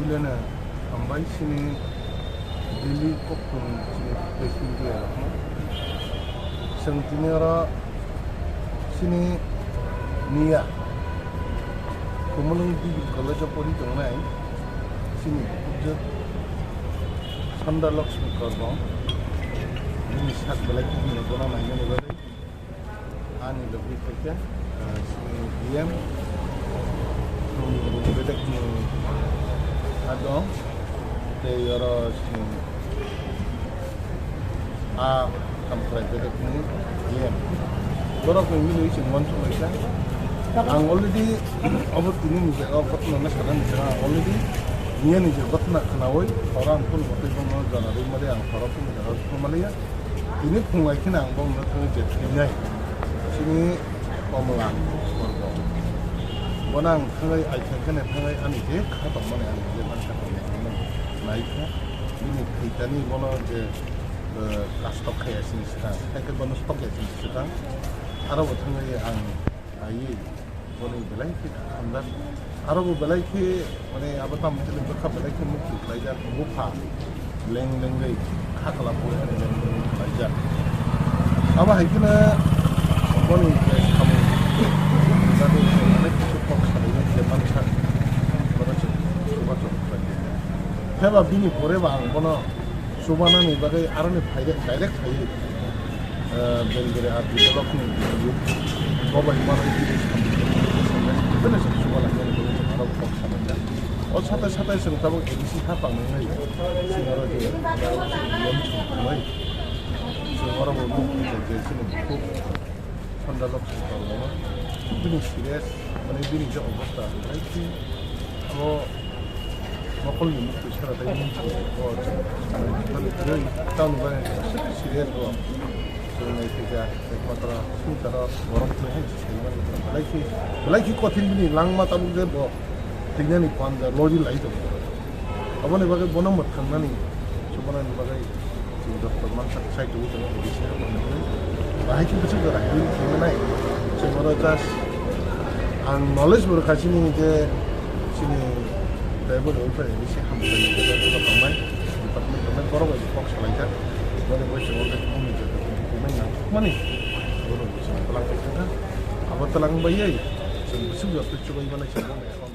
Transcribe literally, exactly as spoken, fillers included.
Beno hambai chini daily kokthum chini facing khe rokno. Chwng tini oro chini Miya Kumulwng Degree College o pori tongnai chini Pujjo Sandra Lakshmi Korbom bini sak belai khe hwnwi bono nainani bagwi. Ani logi khaikha, ah, sini D M, sini bedek ni adong, tei oro sini a kamkrai bedek ni D M. Borok ni mili sini mon sumai kha. Ang already obo tini ni jaga o gotna na sana ni jaga already niya ni jaga gotna khnawi, oro ang phone motai bono jana rwi mali ang khoro phone jaga rwi maliya. Tini phunglai kheno ang bono thangwi je thwinai. Chini Komla Borbo. Bono ang thangwi, ai thangkheno thangwi ani je kha tongmani ani je mansa tongmani naikha. Bini thwitani bono je, eh, kastok khaya sini swkang. Haikhe bono stok ya sini swkang. Aro bo thangwi ang aiwi. Boni belai khe khamjak. Aro bo belai khe, mane, abo tamo chini bwkha belai khe mukti khlaijak, bupha leng lengwi kha kwlap bo leng lengwi khlaijak. Abo hai kheno boni je samung, jagwi se belai khe kok salaiwi je mansa, bono chwng chuba chok khlai. Phiya ba bini pore ba ang bono Chubanani bagwi aroni phairek direct phaiwi, eh, Belgiri R D block ni youth bobai manwi tini samung tini se chuba lainani bagwi chwng aro kok salaijak. O satai satai chwng tabuk A D C haphang nangwi chwng aro je M C M chwng thangwi chwng oro bo nuk je chini bukhuk Sandra Lakshmi Korboma bini serious, mane bini je obostha, belai khe abo mokolni mukti sara tei mukti o mane tei town bai serious bo. Chwng nai khe ja ekmatro sumsaro borok twi hai se sai mani belai khe, belai khe kothin bini langma tabuk je bo thwinani panja lori lai tongo. Aboni bagwi bono mwthangnani, chubanani bagwi chwng doctor mansa sai tongwi tongo, A D C haphang nangwi. Bahai khe bwswk jora hiring khlainai. Chwng oro just ang knowledge bo rwkha chini je chini tribal welfare A D C hamkrai ni tongnai department tongnai borok bai kok salaijak. Boni bagwi chwng oro khe phone ni je payment nangkukmani. Bono chwng twlang khe thangkha. Abo twlang baiwi chwng bwswk jora twi chubai manai chwng bono account